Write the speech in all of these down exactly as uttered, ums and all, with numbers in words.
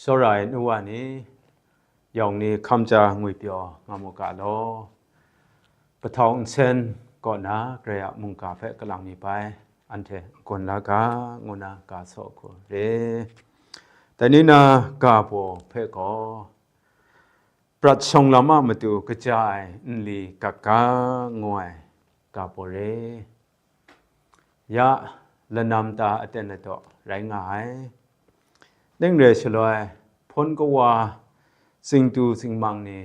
Tsawra ai nu wa ni, yawng ni hkam ja ngwipyaw nga mu ga law. Kahtau nsen kaw na Karai a mungga hpe kalang mi bai, anhte n-gun la ga, ngu na ga saw hku re. Dai ni na ga baw hpe gaw, prat shawng lam a matu kaja ai nli gat ga, ngu ai ga baw re. Ya, lanam ta aten ladaw rai nga ai. Ning re shaloi, hpun kawa, tsingdu tsingmang ni,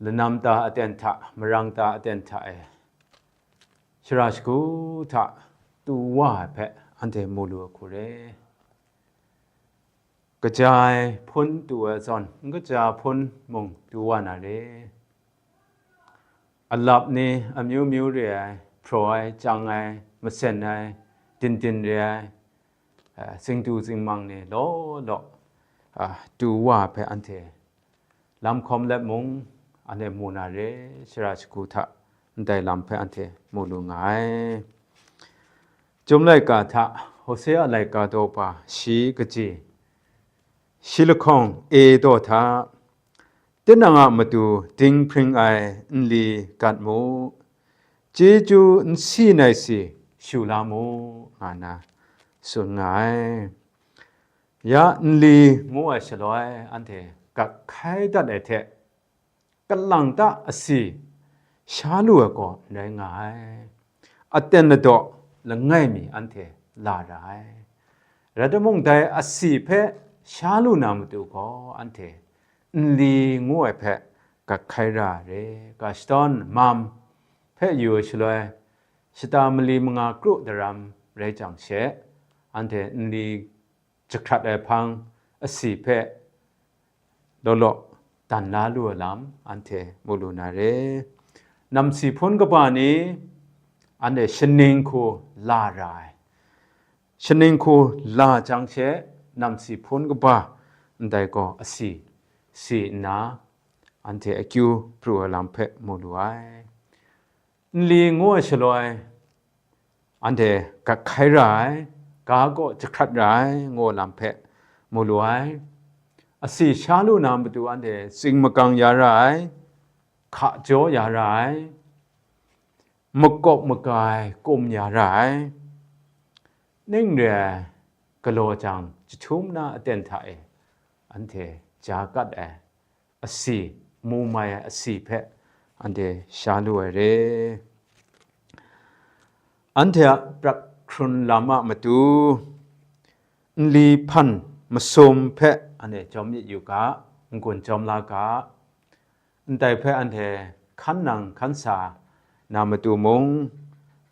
lanam ta aten hta, marang ta aten hta e, shara shagu hta tu wa ai hpe anhte mu lu ai hku re. Kaja ai hpun tu ai zawn, n kaja hpun mung tu wa na re. Alap ni amyu myu re ai, hpraw ai, chyang ai, masen ai, din din re ai, eh, tsingdu tsingmang ni law law, ah, tu wa ai hpe anhte lam hkawm let mung, anhte mu na re, shara shagu hta ndai lam hpe anhte mu lu nga ai. Chyum laika hta, Hosea laika daw pa shi kaji, shi lahkawng e daw hta, tinang a matu dinghpring ai nli gat mu, chyeju n si nai si shu la mu, nga na tsun nga ai. Ya, nli ngu ai shaloi, anhte gat hkai dat ai hte, kalang ta asi sha lu ai gaw n rai nga ai. Aten ladaw langai mi anhte la ra ai. Rai timung, dai asi hpe sha lu na matu gaw, anhte nli ngu ai hpe gat hkai ra ai re. Ga shadawn mam hpe yu ai shaloi, shata mali manga kru daram rai jang she, anhte nli jahkrat ai hpang asi hpe law law dan la lu ai lam anhte mu lu na re. Namsi hpun kaba ni anhte shaning hku la ra ai. Shaning hku la jang she, namsi hpun kaba ndai gaw asi si nna, anhte akyu pru ai lam hpe mu lu ai. Nli ngu ai shaloi, anhte gat hkai ra ai, ga kaw jahkrat ra ai, ngu lam hpe mu lu ai. Asi sha lu na matu anhte tsing magang ya ra ai, hka jaw ya ra ai, makawp maga ai kum ya ra ai, ning re ai galaw jang jahtum na aten hta e anhte ja gat ai asi, mu mai ai asi hpe anhte sha lu ai re. Anhte a prat hkrun lam a matu, nli hpan masum hpe anhte jawm myit yu ga, n-gun jawm la ga, ndai hpe anhte hkan nang hkan sa na matu mung,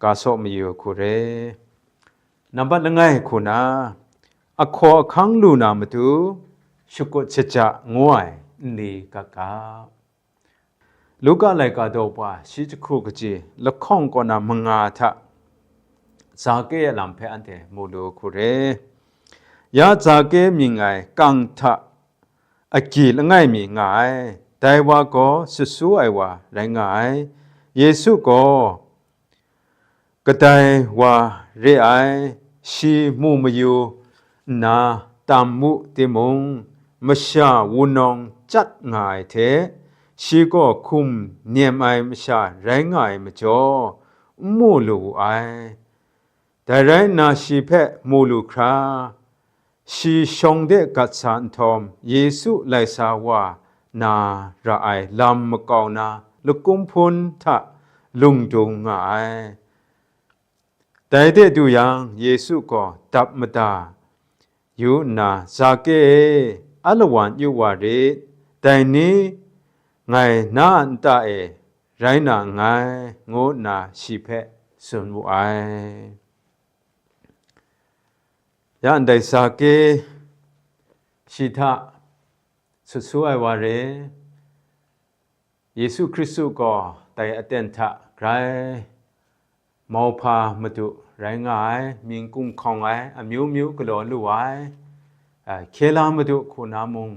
ga saw mayu ai hku re. Nambat langai hku na, ahkaw ahkang lu na matu, shakut shaja ngu ai nli gat ga. Luka laika daw pa shi jahku kaji lahkawng kaw na manga hta, Zake a lam hpe anhte mu lu hku re. Ya Zake mying ai kang hta agyi langai mi nga ai, dai wa gaw sut su ai wa rai nga ai. Yesu gaw, kadai wa re ai, shi mu mayu nna tam mu timung, masha wunawng chyat nga ai hte, shi gaw hkum nem ai masha rai nga ai majaw, n mu lu wu ai. Dai rai nna, shi hpe mu lu hkra, shi shawng de gat sa nhtawm, Yesu lai sa wa na ra ai lam makau na lakum hpun hta lung dung nga ai. Dai de du yang, Yesu gaw dap mada yu nna, "Zake e, alawan yu wa rit, dai ni ngai na a nta e rai na nngai," ngu nna shi hpe tsun wu ai. Ya ndai Zake shi hta sut su ai wa re, Yesu Hkristu gaw dai aten hta grai mauhpa madu rai nga ai, mying kumhkawng ai, amyu myu galaw lu ai, a, hkye la madu hku na mung,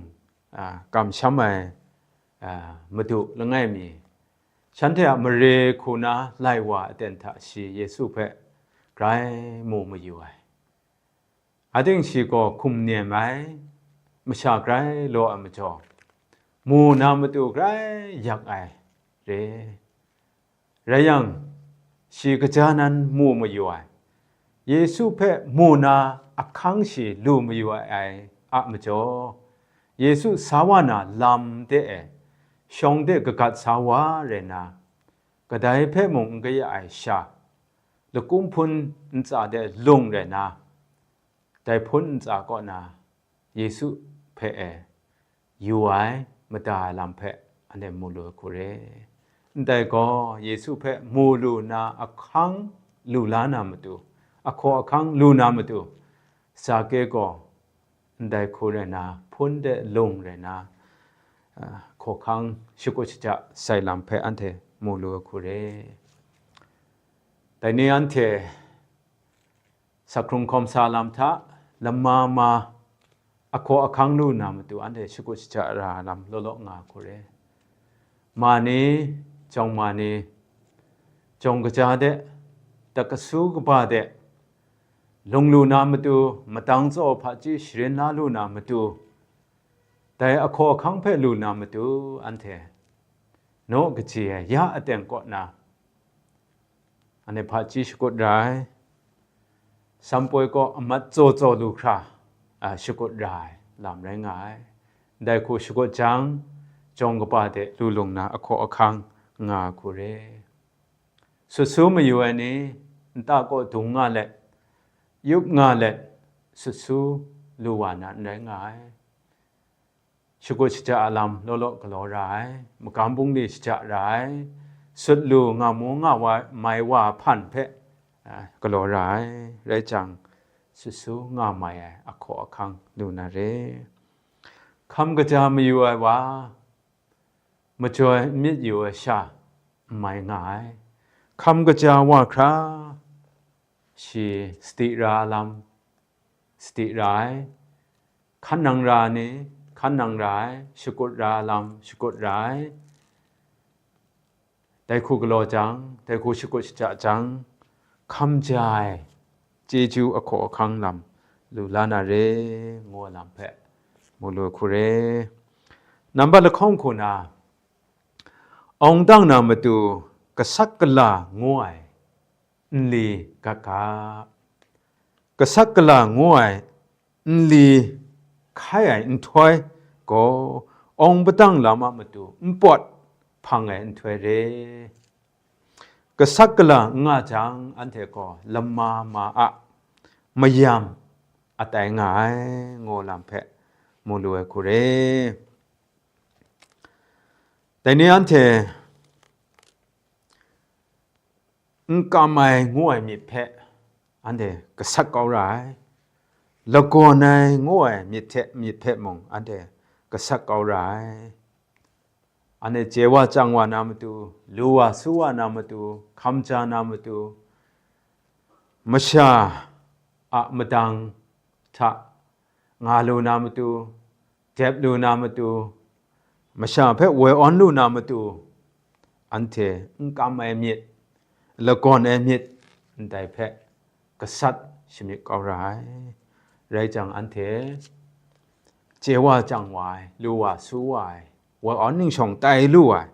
a, kamsham ai, a, madu langai mi, shanhte a mare hku na lai wa aten hta shi Yesu hpe grai mu mayu ai. Ating shi gaw hkum nem ai, masha grai law ai majaw, mu na matu grai yak ai re. Rai yang, shi kaja nan mu mayu ai, Yesu hpe mu na ahkang shi lu mayu ai a majaw, Yesu sa wa na lam de e, shawng de kagat sa wa rai na, kadai hpe mung n kaya ai sha, lakum hpun ntsa de lung rai na, dai hpun ntsa kaw na Yesu hpe e yu ai mada ai lam hpe anhte mu lu ai hku re. Ndai gaw, Yesu hpe mu lu na ahkang lu la na matu, ahkaw ahkang lu na matu, Zake gaw ndai hku rai na, hpun de lung rai na, a, hkawhkang shakut shaja sai lam hpe anhte mu lu ai hku re. Dai ni anhte sakhung hkawm sa lam hta lama ma ahkaw ahkang lu na matu anhte shakut shaja ra lam law law nga hku re. Ma ni, jawng ma ni, jawng kaja de, dak kasu kaba de, lung lu na matu, matang tsaw hpaji sharin la lu na matu, dai ahkaw ahkang hpe lu na matu, anhte naw kaji ai ya aten kaw na, anhte hpaji shakut ra ai, sampoi kaw amat tsaw tsaw lu hkra, a, shakut ra ai lam rai nga ai. Ndai hku shakut jang, jawng kaba de lu lung na ahkaw ahkang nga hku re. Sut su mayu ai ni, nta kaw dung nga let, yup nga let, sut su lu wa na n rai nga ai. Shakut shaja a lam law law galaw ra ai, magam bungli shaja ra ai, sut lu nga mu nga wa, mai wa hpan hpe, a, galaw ra ai, rai jang, sut su nga mai ai ahkaw ahkang lu na re. Hkam kaja mayu ai wa, majoi n myit yu ai sha, n mai nga ai. Hkam kaja wa hkra, shi sadi ra ai lam, sadi ra ai, hkan nang ra ai ni, hkan nang ra ai, shakut ra ai lam, shakut ra ai. Dai hku galaw jang, dai hku shakut shaja jang, hkam ja ai chyeju ahkaw ahkang lam lu la na re, ngu ai lam hpe mu lu ai hku re. Nambat lahkawng hku na, awng dang na matu, gasat gala ngu ai nli gat ga. Gasat gala ngu ai nli hkai ai nhtoi gaw, awng padang lam a matu npawt hpang ai nhtoi re. Gasat gala n nga jang, anhte gaw lama ma a mayam atai nga ai, ngu lam hpe mu lu ai hku re. Dai ni anhte n kam ai ngu ai myit hpe anhte gasat kau ra ai, lagawn ai ngu ai myit hte myit hpe mung anhte gasat kau ra ai. Anhte chye wa chyang wa na matu, lu wa su wa na matu, hkam ja na matu, masha a madang hta nga lu na matu, dep lu na matu, masha hpe woi awn lu na matu, anhte n kam ai myit, lagawn ai myit, ndai hpe gasat shamyit kau ra ai. Rai jang, anhte chye wa chyang wa ai, lu wa su wa ai, woi awn ningshawng tai lu ai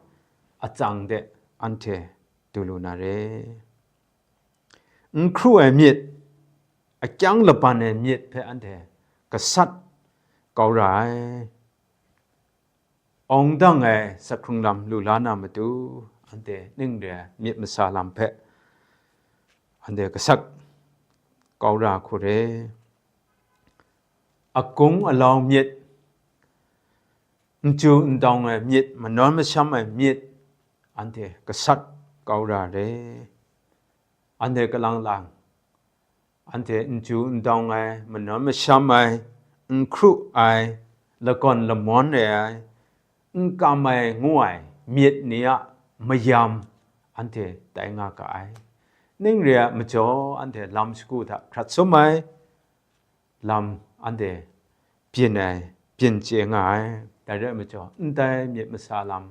atsang de anhte du lu na re. N hkru ai myit, akyang laban ai myit hpe anhte gasat kau ra ai. Awng dang ai sakhung lam lu la na matu, anhte ning re ai myit masa lam hpe anhte gasat kau ra hku re. Akung alau myit, n chyu n dawng ai myit, manawn masham ai myit, anhte gasat kau ra re. Anhte kalang lang, anhte n chyu n dawng ai, manawn masham ai, n hkru ai, lagawn lamawn re ai, n kam ai ngu ai myit ni a mayam anhte tai nga ga ai. Ning re ai majaw, anhte lam shagu hta hkrat sum ai, lam anhte byin ai, byin chye nga ai. Dai rai majaw, ndai myit masa lam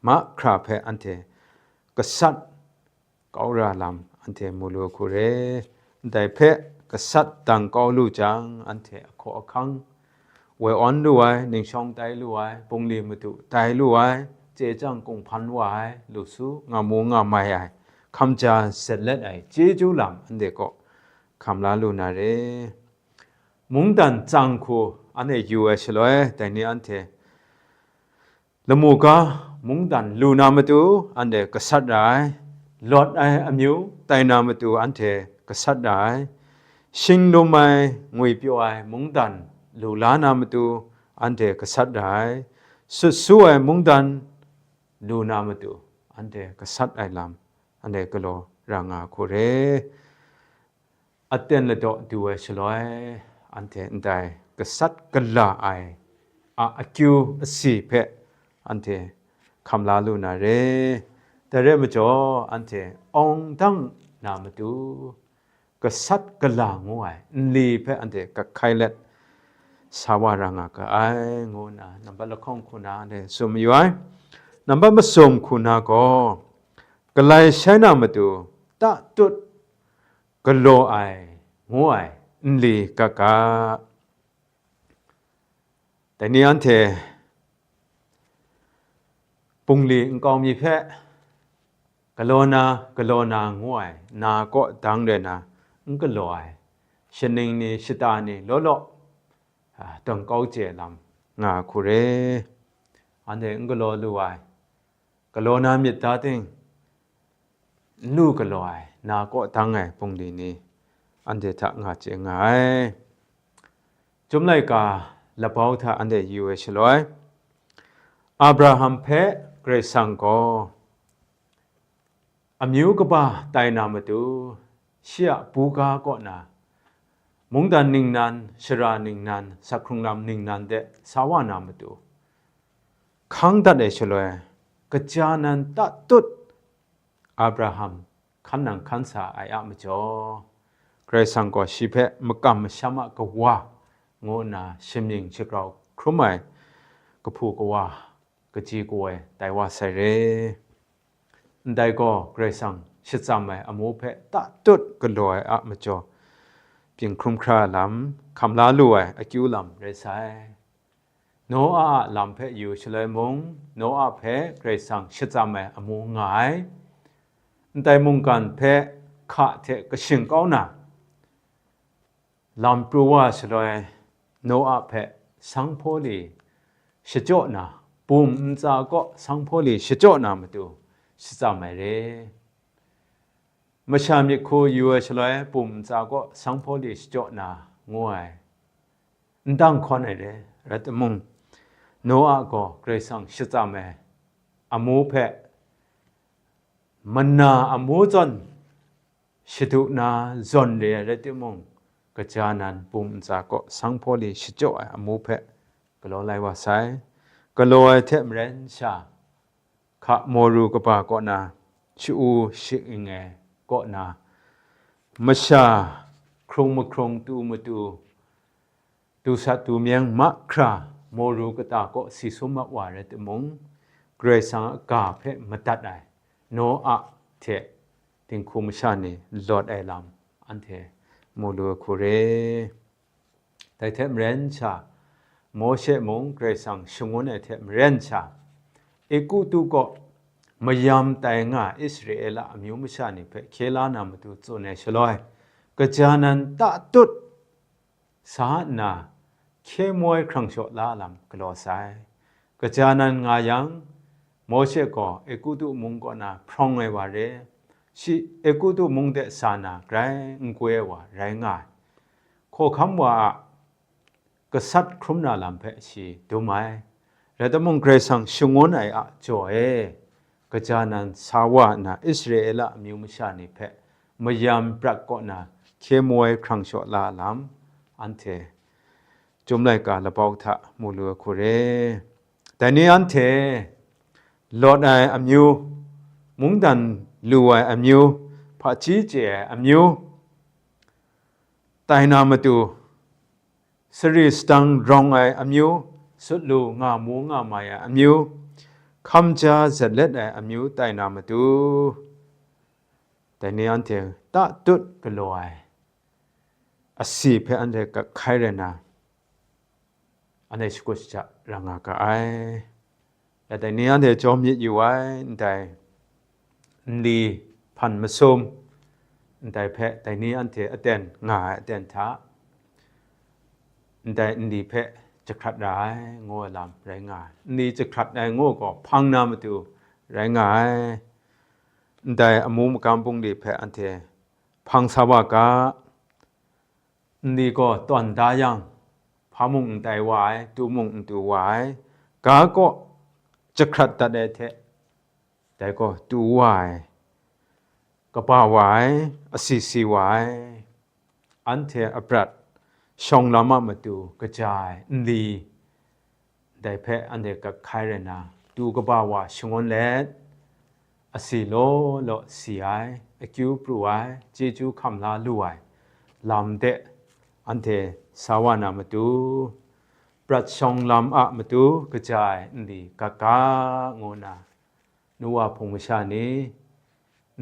mahkra hpe anhte gasat kau ra lam anhte mu lu hku re. Ndai hpe gasat dang kau lu jang, anhte ahkaw ahkang woi awn lu ai, ningshawng tai lu ai, bungli madu tai lu ai, chye chyang kunghpan wa ai, lu su, nga mu nga mai ai, hkamja zatlet ai chyeju lam anhte kaw hkam la lu na re. Mungdan tsang hku anhte yu ai shaloi, dai ni anhte lamu ga mungdan lu na matu anhte gasat ra ai, lawt ai amyu tai na matu anhte gasat ra ai, shinglum ai, ngwipyaw ai mungdan lu la na matu anhte gasat ra ai, sut su ai mungdan lu na matu anhte gasat ai lam anhte galaw ra nga hku re. Aten ladaw du ai shaloi, anhte ndai gasat gala ai a akyu asi hpe anhte hkam la lu na re. Dai rai majaw, anhte awng dang na matu, gasat gala ngu ai nli hpe anhte gat hkai let sa wa ra nga ga ai, ngu nna nambat lahkawng hku na anhte tsun mayu ai. Nambat masum hku na gaw, galai shai na matu tatut galaw ai, ngu ai nli gat ga. Dai ni anhte bungli nkau mi hpe galaw na, galaw na ngu ai na kaw dang rai na, n galaw ai, shaning ni, shata ni law law, a, tawn kau chye lam nga hku re. Anhte n galaw lu ai, galaw na myit da ting, n lu galaw ai, na kaw dang ai bungli ni anhte hta nga chye nga ai. Chyum laika labau hta anhte yu ai shaloi, Abraham hpe Karai Kasang gaw amyu kaba tai na matu, shi a buga kaw na, mungdan ningnan, shara ningnan, sakhkrung lam ningnan de sa wa na matu, hkang dat ai shaloi, kaja nan tatut Abraham hkan nang hkan sa ai a majaw, Karai Kasang gaw shi hpe makam masham a kawa ngu nna shamying shagrau hkrum ai kahpu kawa, kaji kawoi tai wa sai re. Ndai gaw Karai Kasang shachyam ai amu hpe tatut galaw ai a majaw, byin hkrum hkra lam, hkam la lu ai akyu lam rai sai. Noa a lam hpe yu shaloi mung, Noa hpe Karai Kasang shachyam ai amu nga ai. Ndai mungkan hpe hka hte kashing kau na, lam pru wa shaloi, Noa hpe sanghpaw li shachyaw na, bum ntsa kaw sanghpaw li shachyaw na matu shachyam ai re. Masha myit hku yu ai shaloi, bum ntsa kaw sanghpaw li shachyaw na, ngu ai, n dang hkawn ai re. Rai timung, Noa gaw Karai Kasang shachyam ai amu hpe mana amu zawn shadu na zawn re ai rai timung, kaja nan bum ntsa kaw sanghpaw li shachyaw ai amu hpe galaw lai wa sai. Galaw ai hte maren sha, hka moru kaba kaw na, sha-u sha-ing ai kaw na, masha hkrung mahkrung tu matu, tu sat tu myeng mahkra moru kata kaw si sum mat wa rai timung, Karai Kasang a ga hpe madat ai Noa hte dinghku masha ni lawt ai lam anhte mu lu ai hku re. Dai hte maren sha, Mawshe mung Karai Kasang shangun ai hte maren sha, Egutu kaw mayam tai nga Israela amyu masha ni hpe hkye la na matu tsun ai shaloi, kaja nan tatut sa nna hkye moi hkrang shaw la lam galaw sai. Kaja nan nga yang, Mawshe gaw Egutu mung kaw na hprawng ai wa re, shi Egutu mung de sa na grai n goi ai wa rai nga ai. Hkawhkam wa a gasat hkrum na lam hpe shi dum ai. Rai timung, Karai Kasang shangun ai a jaw e, kaja nan sa wa nna Israela amyu masha ni hpe mayam prat kaw na hkye moi hkrang shaw la lam, anhte Chyum laika labau hta mu lu ai hku re. Dai ni anhte lawt ai amyu, mungdan lu ai amyu, hpaji chye ai amyu, tai na matu, sari sadang rawng ai amyu, sut lu nga mu nga mai ai amyu, hkam ja zatlet ai amyu tai na matu, dai ni anhte tatut galaw ai asi hpe anhte gat hkai rai na, anhte shakut shaja ra nga ga ai. Ya dai ni anhte jawm myit yu ai, ndai nli hpan masum, ndai hpe dai ni anhte aten nga ai aten hta, ndai nli hpe jahkrat ra ai, ngu ai lam rai nga ai. Nli jahkrat ai ngu gaw hpang na matu rai nga ai. Ndai amu magam bungli hpe anhte hpang sa wa ga, nli gaw tawn da yang, hpa mung n tai wa ai, tu mung n tu wa ai, ga kaw jahkrat dat ai hte, dai gaw tu wa ai, kaba wa ai, asi si wa ai, anhte a prat shawng lam a matu kaja ai nli, dai hpe anhte gat hkai rai nna, tu kaba wa shangun let, asi law law si ai, akyu pru ai, chyeju hkam la lu ai lam de anhte sa wa na matu, prat shawng lam a matu kaja ai nli gat ga, ngu nna, nu wa hpung masha ni,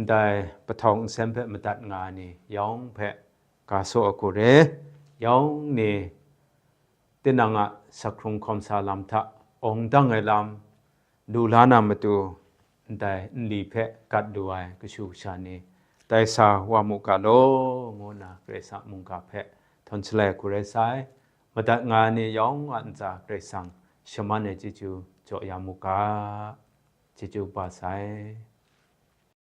ndai pahtawng nsen hpe madat nga ai ni yawng hpe ga saw a hku re, yawng ni tinang a sakhkrung hkawm sa lam hta awng dang ai lam lu la na matu, ndai nli hpe gat lu ai kashu kasha ni tai sa wa mu ga law, ngu nna Karai Kasang mungga hpe htawn shalai hku rai sai. Madat nga ai ni yawng a ntsa Karai Kasang shaman ai chyeju jaw ya mu ga. Chyeju kaba sai.